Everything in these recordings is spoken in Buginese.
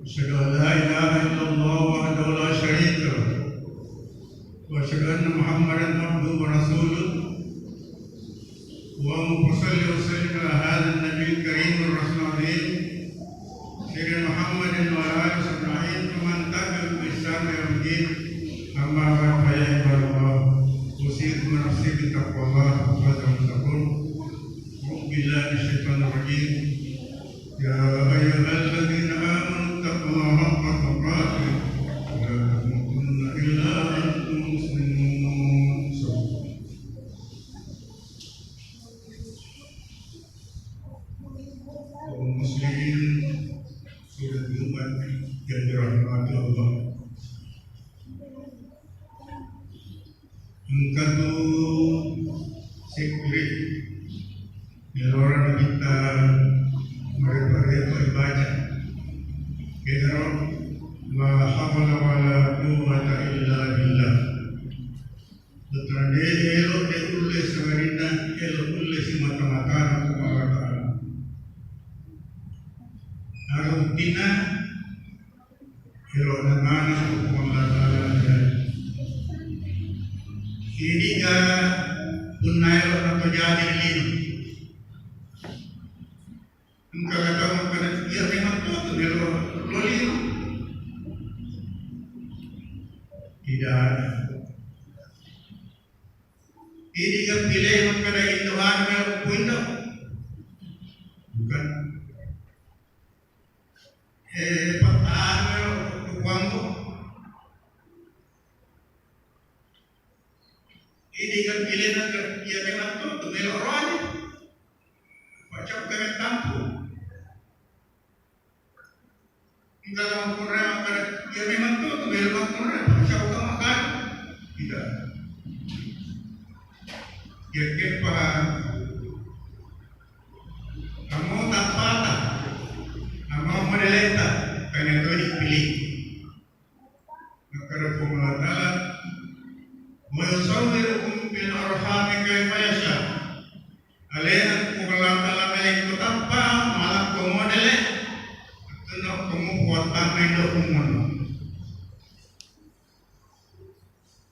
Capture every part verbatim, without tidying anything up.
أشهد أن لا إله إلا الله وحده لا شريك له، وأشهد أن محمدا عبده ورسوله. اللهم صل وسلم على هذا النبي الكريم والرسول العظيم سيدنا محمد وعلى آله وصحبه أجمعين ومن تبعهم بإحسان إلى يوم الدين. أما بعد، فيا عباد الله، أوصيكم ونفسي بتقوى الله فقد فاز المتقون. أعوذ بالله من الشيطان الرجيم. يا أيها الذين آمنوا اتقوا الله حق تقاته ولا تموتن إلا وأنتم مسلمون. Kaum muslimin, sidang Jumat yang dirahmati Allah. Engkatu sekre melora kita mereka-reka ibaca. Kenaro la haula wala quwwata illa billah. Betara de elo de ulle sangarinna elo ulle simata-matana Puang Allah Ta'ala. Aga buktina, elo nangana Puang Allah Ta'ala. Ini ga punna elo nato jadi lino. Engka kata makkeda, iya memang to tu melo lolino. Tidak ada. Ini kan pilih makkeda Indo anu melo kuindo. Bukan. Eh, pertahanan melo kukuanggo. Ini kan pilih makkeda, iya memang to tu melo rohani. Pacau kena tampung. Engka makkunrai makkeda, iya memang to tu melo makkunrai, pacau ka makkeda. Tidak. Iya keppa. Amo tappata, amo modeleta, kanya to dipilih. Makkeda Puang Allah Ta'ala, "Wa yusawwirukum fil arhami kaifa yasha." Alena Puang Allah Ta'ala melekko tappa, malakko modele, tenna ko mupuattanna indo umurna.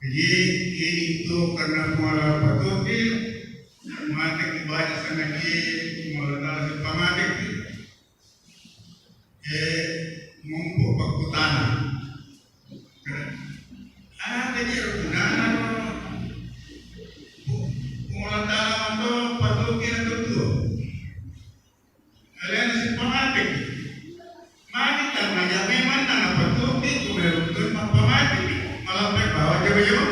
Jadi, ini itu karena Puang Allah patuki, mate ki banyak sanna ki, Puang Allah Ta'ala sipa mate ki. Eh, mompo pakkutana. Ada je gunana ro. Puang Allah Ta'ala mato patuki na tutu. Kalian si pamate. Magi tamaja memang na patuki tu meruntun mapamate. Malampe bawa jauh-jauh.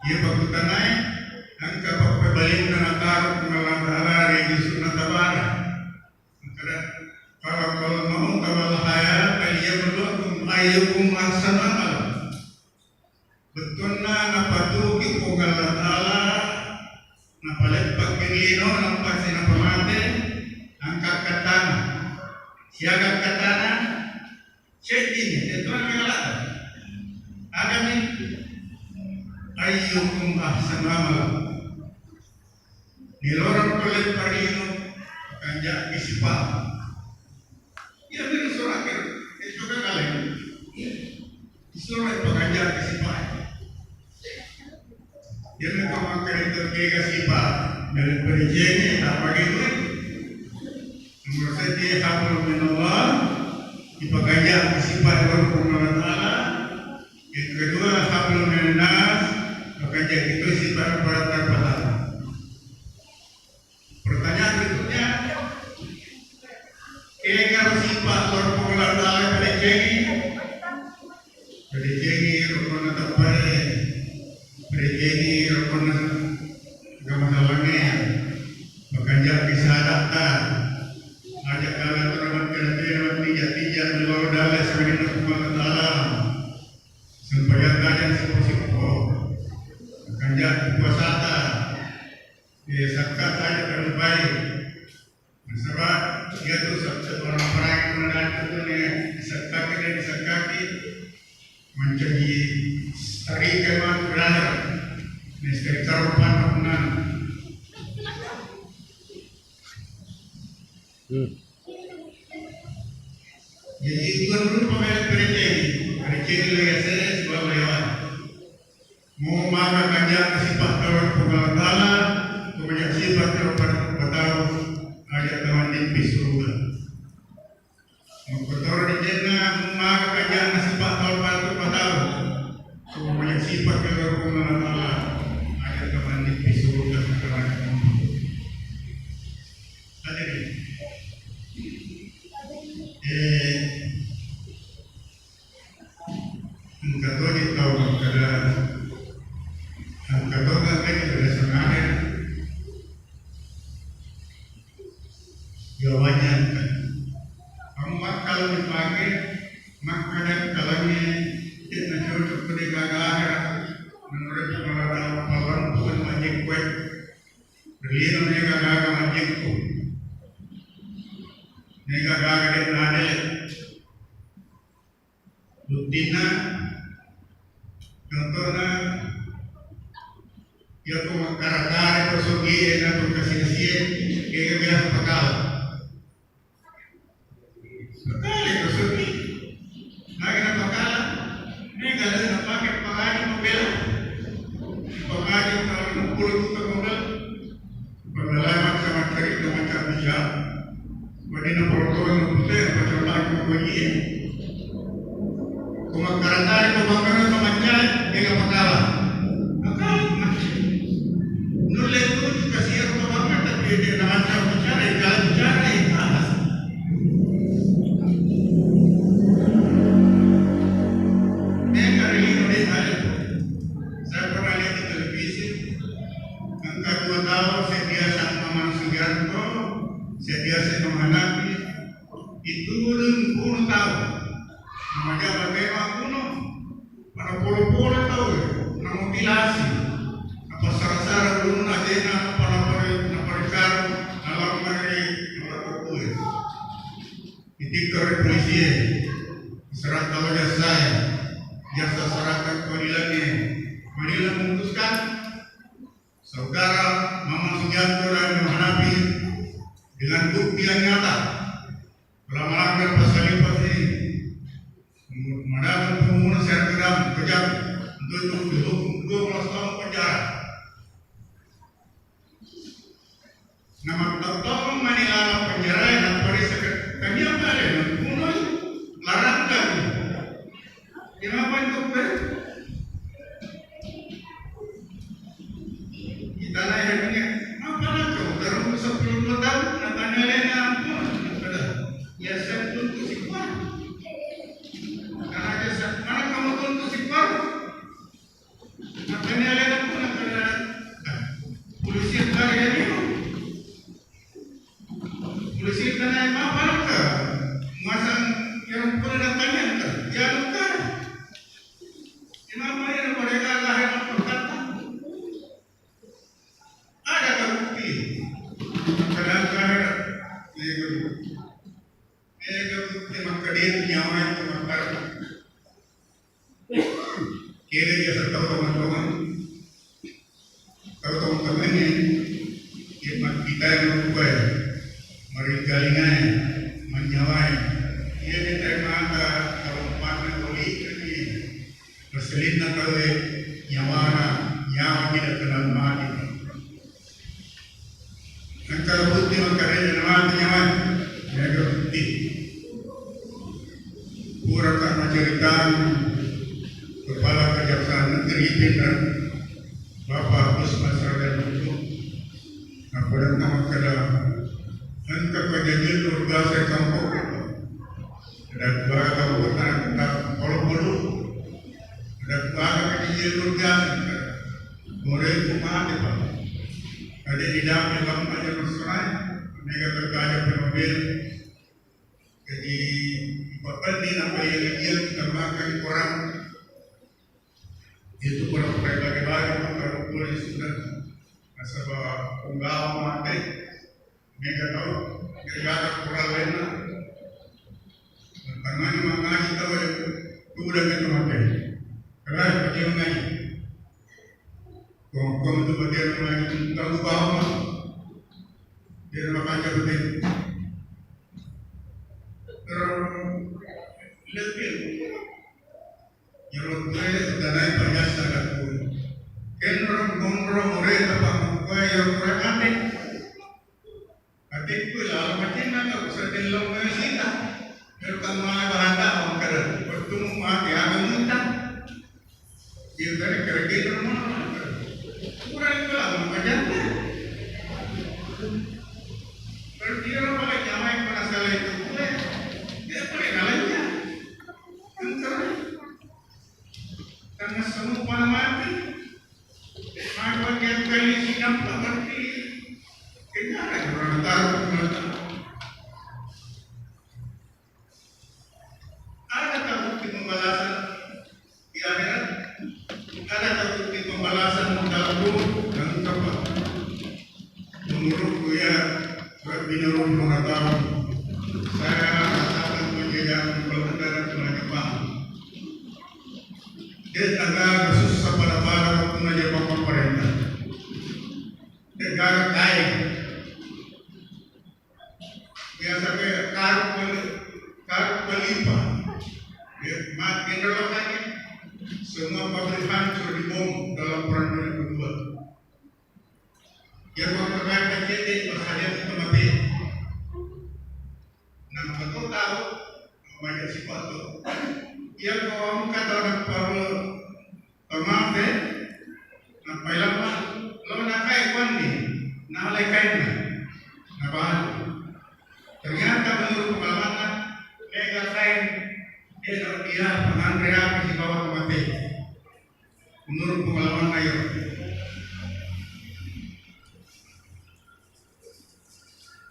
Iya pakkutanae, engka pappebalinna nataro Puang Allah Ta'ala ri Yusu'na Tabara. Makkeda, "Khalaqal mauta wal hayata liyabluwakum ayyukum ahsanu amala." Bettuanna napatuki Puang Allah Ta'ala, napaleppaki lino, nappasi napamate, engka kattana. Siaga kattana? Sedding, tentuang mega lata. Agami, ayyukum ahsanu amala. Nilorong pole parino, pakanjaki sipa. Iya, mega surake, itu kan kalian. Isuro pakanjaki sipa. Iya, mega makkeda itu kega sipa. Dari perjanjian, apa gitu? Nomor satu, hablum minallah, ipakanja sipa ri Puang Allah Ta'ala. Yang kedua, hablum minannas, pakanja itu sipa ri Puang Allah Ta'ala. Pertanyaan berikutnya, kega sipa ri Puang Allah Ta'ala pada cegi? Pada cegi, rukun tetap pada. Pada cegi, rukun agama salange. Pakanja kisah data. Aja kala teramat kena teramat tijak-tijak di bawah dalil sangin Puang Allah Ta'ala. Sempajang tajang sipo-sipo. Pakanja puasata. Eh, sakka aja kalupai. Nasaba, iya tu sabtu orang perang menantu tu ne, disakkaki dan disakkaki, menjadi tarikan matu belajar. Misteri karupan menang. Hmm. Jadi, tuan rupa mele pereceni, pereceni lagi asere sebab lewat. Mau maka kajang nasipaq tau Puang Allah Taala, ko manyasipa tau pada patau, aja teman di surga. Makkotoro decenna mummaga kajang nasipaq tau patau, ko manyasipa tau Puang Allah Taala, aja teman di surga. Jadi, eh, engka toje tau makkeda, engka to kan tradisional. Jawabannya engka. Kamu makkala dipake, makkada kalangnge, cek na cocok ko de gaga akhirat. Menurut kepala dalam palang bukan majek kue. Berlino ne gaga majek ku. Ne gaga de nade. Buttinna, contohna, iya ko makkara-kara ko sogie na ko kasi-asie, kega biasa pakala. Pakala ko sogie. Nagi na pakala, mega le na pake pakali mobela. Pakali kalau enam puluh juta modal. Pembelaan macam-macam itu macam bisa. Wadina protokol pute, macam lagi pokoknya. Kuma karatari ko bangkana to mancai, mega pakala. Pakala macam. Nulle tu juga siap ko bangkana, tapi dia nak macam bicara, kalau bicara, ya, atas. Mega rilino de aja. Saya pernah lihat di televisi, engka dua tau, saya biasa Maman Sugiarto, saya biasa Maman Nabi, itu bunuh tau. Nama dia bertema bunuh, pada polo-polo tau, namutilasi, apa sara-sara bunuh, ajena, apa napare-, napare-, dalam mare, dalam kue. Ditikka ri polisie, diserahkan jasa e, jasa serahkan pengadilan e. Pengadilan memutuskan saudara Maman Sugiarto dan Maman Nabi dengan bukti yang nyata telah melanggar pasal empat ini, mengadakan pembunuhan secara kejam, kejam untuk dihukum dua belas tahun penjara. Namattottong mani laleng penjarae, napparisa ke-, tania pale, napunoi, larang kami. Kenapa itu, Pak? Kita nanya dunia, apa lagi? Terus sepuluh dua tahun, natanya lagi ampun. Sudah. Ya, saya tuntut si Pak. Karena dia sa-, mana kamu tuntut si Pak? Makanya alena pun ada polisi yang kaya ini. Polisi yang kena apa ke? Masang yang pun ada tanya ke? Jangan ke? Kenapa ini mereka lahir berkata? Ada ke bukti? Kadang-kadang. Iya, iya. Mega bukti makkeda nyawa itu makkeda. Kira biasa tau teman-teman. Tau teman-teman ini, ya, mak-, kita yang lupa ya. Maringkalingai, manyawai. Iya, kita yang mata, kalau mana boleh ini. Perselinna tau nyawana, nyawa tidak kenal mati. Engka bukti makkarena mati nyawa, jaga bukti. Pura ka macerita Kepala Kejaksaan Negeri Pinrang, Bapak Agus Masrada Nunggu, napodanna makkeda, engka perjanjian luar biasa kampung. Ada keluarga kampung, ada polo-polo. Ada keluarga kecil luar biasa. Mulai itu mati, Pak. Ada di dalam, dalam aja berserai, mereka terkajak mobil. Jadi, Bapak ini apa yang dia kita makan orang itu pura-pura bagi-bagi, kalau boleh sudah. Nasaba punggawa mate, mega tau, mega pura lainna. Tangani mangaji tau, ya, tudang itu mate. Kalau dia mengaji, kong-kong itu dia mengaji, tau bawa, dia makan jago. Terus, Lebih. Iyaro tuae utanai pajasa lakku. Kenro monro mureta pamakkuae iyaro pura mate. Atekku lalo macenna tau, sedding lao mai sita. Ero kammala bahata makkeda, wettu mate aga muta. Iya tadi kerja rumah. Kurang itu lama majanna. Berarti ero pale nyamai pada salah itu pule. Dia pale nalanya. Entar. Karena semua pada mati. Maka dia kali sinampa berarti. Kenapa orang taruh mata? Adakah bukti pembalasan di akhirat? Adakah bukti pembalasan dalam kubur? Dan kapan? Menurutku ya, Rabbi Nurul mengatakan, saya rasakan penjajahan Belanda dan Jepang. Dia tanggal susah pada pada waktu Jepang pemerintah. Negara kaya. Biasa kayak karung beli, karung belipa. Ya, mati neraka. Semua pabrik hancur dibom dalam perang dunia kedua. Ya, waktu mereka cetek, bahaya itu mati. Nah, aku tahu, banyak sifat tuh. Ya, kalau kamu kata orang perlu Tomate, nappai lemma, lo nakai kuanni, nalai kainna, nabalu. Ternyata menurut pengalamanna, mega kain, dia dia pengantre api sibawa tomate. Menurut pengalamanna ya.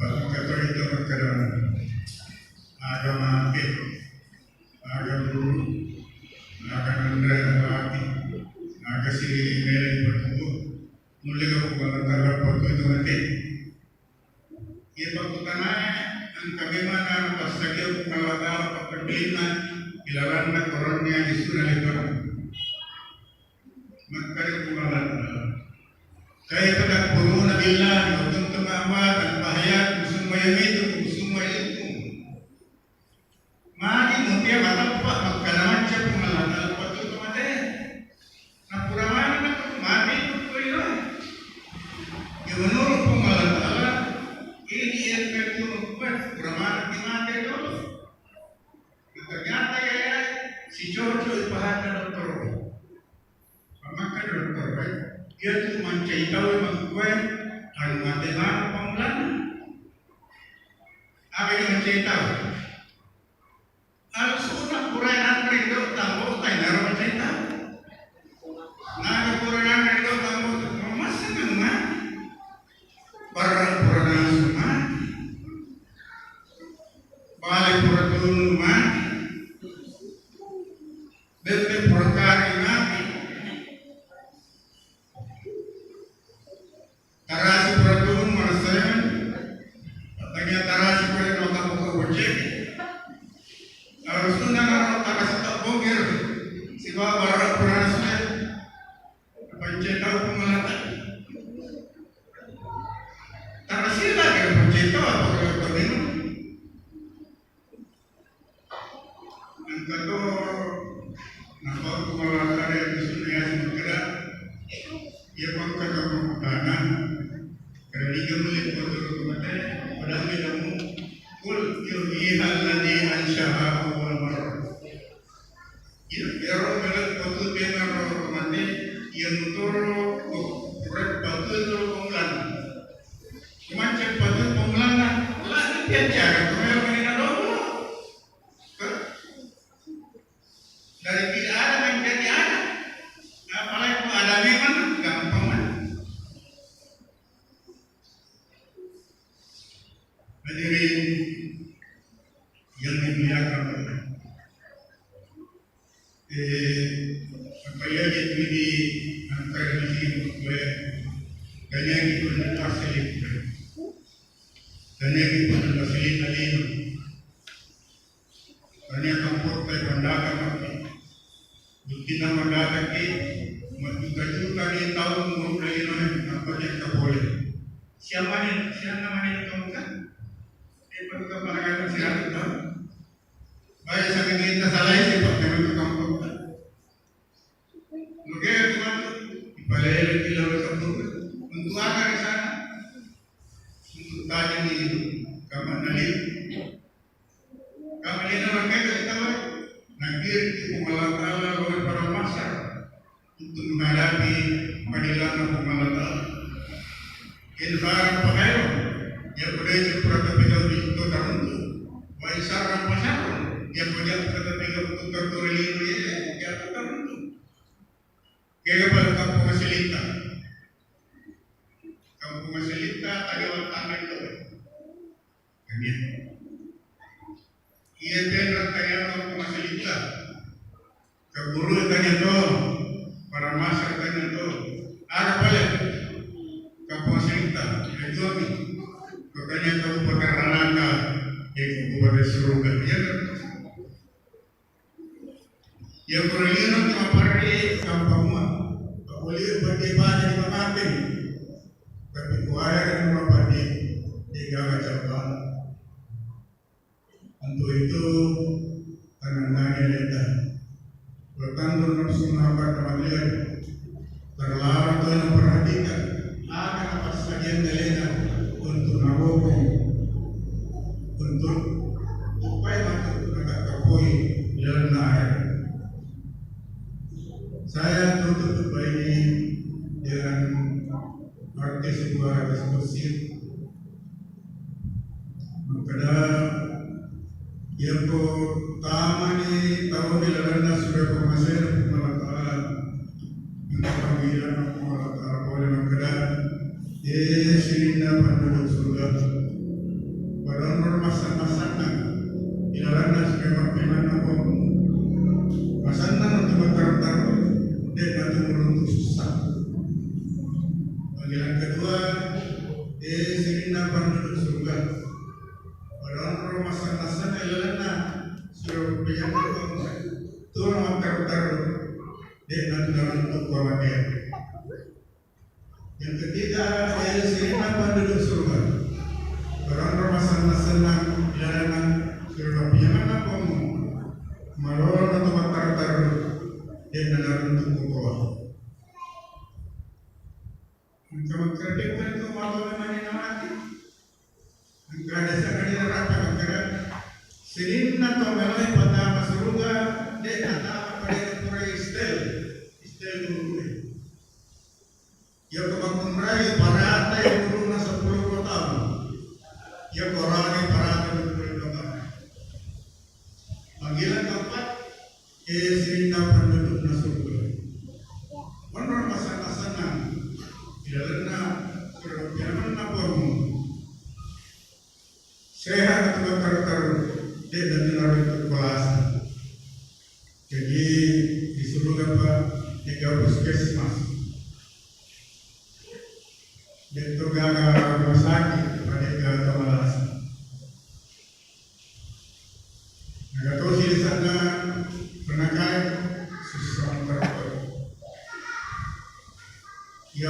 Paling kata itu berkenan. Agama itu. Aga guru, aga nanre ati, aga siri mele berkumpul, mulle ga bukan tentara waktu itu mati. Ia pakutanae, engka memang nana passagia bukan latara pakkedina, ilaranna korannya di sura lebar. Makkeda Puang Allah Ta'ala, kaifa takfuruna billahi wa kuntum amwatan fa ahyaakum tsumma yumitukum tsumma ilayhi turja'un. Magi mutia mateppa makkeda macca Puang Allah Ta'ala pattu mate. Napura maneng mate itu kuliah. Ya menurut Puang Allah Ta'ala, ini yang kedua membuat pura maneng mate dulu. Ternyata ya, ya, si cocok ipahanna dokter. Maka dokter, eh, dia tuh mancai tahu emang gue, anu mate mana panggilannya. Apa yang mancai tahu? Anu sudah pura nanre do tambo tai naro mancai tahu. Nah, pura nanre do tambo, masih nang mati. Barang pura nasu mati. Bale pura tunu mati. Bembe pura kari mati. Tarasi pura tunu manassayangan. Tania tarasi pura no kamu kau bocek. Harusnya naro tarasi tak bongkir. Sibawa barang pura nasu. Pancai tahu pengelatan. Tarasi lagi pancai tahu apa kalau kau minum. Engka to napau ku mallakare ri sunna yaseng makkeda, iya pakkata makkutana, kennaiga mulle paturu mate, padammi damu, qul yuhyiha alladzi ansha'aha awwala marrah. Iya, iyaro mele paturu mate, iya mutoro, oh, pura paturu pamulana. Macca paturu pamulana, lagi diajarkan ke mele meni na dolo. Dari tidak ada menjadi ada. Apalagi kalau ada memang gampang banget. Hadirin yang dimuliakan Allah. Eh, apa ya itu di angka yang masih gue tanya gitu dan hasil itu. Tania ki pura nasilita lino. Tania kampottai pandata matti. Buttina mandata ki mattuka-tuka ni tau muruna lino e, nappa jekka pole. Siapa ni, siapa namanya ni kamu kan? Eh, patuka panagata siapa tahu? Baik, Kita salai sih, Pak, memang ke kampung. Oke, teman, ipalele ki lao ri kampung. Untuk aga ri sana? Untuk tajeng ni kamana liu. Kamana liu, makanya kita, Pak, nakiring ki Puang Allah Taala lao ri padang mahsyar untuk menghadapi pengadilan Puang Allah Taala. In sarang pakairo, iya ko de' pura tapegau tu taruntu. Wa in sarang pasaro, iya ko de' pura tapegau tu taruntu, iya ko taruntu. Kega pada kampung asli kita? Kampung asli kita tadi orang tangan itu. Iya, penra tanya to Puang Masalita. Kaburu tanya to, para masyarakat tanya to. Ada pale? Kapuang Masalita, itu kami. Makanya kabupaten Ranaka, ya kabupaten surga. Iya kan? Ya, perlino cuma perri kampung ma. Boleh pakai banyak di makaten. Tapi kuaya kan cuma pakai di gala cabang. Untuk itu, tanang-tanang leta. Bertanggung nafsu mahabbata matian. Terlarang tu yang perhatikan. Akan apa saja yang leta untuk nabokong. Untuk upaya untuk menegakkan poin dalam air. Saya tutup khutbah ini dengan arti sebuah diskusi. Makkeda, iyako tamani tau ri lalenna surga pamasena Puang Allah Taala, engka panggilanna Puang Allah Taala pole makkeda, "E sininna penduduk surga, padonro massang-massangna ilalenna surga mappemanna Puang. Masenna natu matterru-terru, de' natu muruntu sussa." Panggilan kedua, "E sininna penduduk surga, padonro massang-massangna ilalenna surga mappemanna Puang. Tuna matterru-terru, de' natu naruntu kamatean." Yang ketiga, e sininna penduduk surga, padonro massang-massangna ilalenna surga mappemanna Puang. Malolo natu matterru-terru, de' natu naruntu kokoa. Engka makkeda, engka makkeda matu mani namati. Engka desa kali neraka makkeda, sininna to meloi patama suruga, de' natama pada pura istel, istel gurue. Iya ko makkunrai parata ya guruna seppulo dua tahun. Iya ko rane parata dua puluh dua tahun. Panggilan keempat, e sininna pendudukna surga. Monro massang-massangna ilalenna surga mappemanna Puang. Sehat atau terteru, de' natu naruntu kolasa. Jadi di surga, Pak, tiga puskesmas. De' to gaga rumah sakit, pada gaga malasa. Naga tosi di sana pernah kali susah terus. Ya,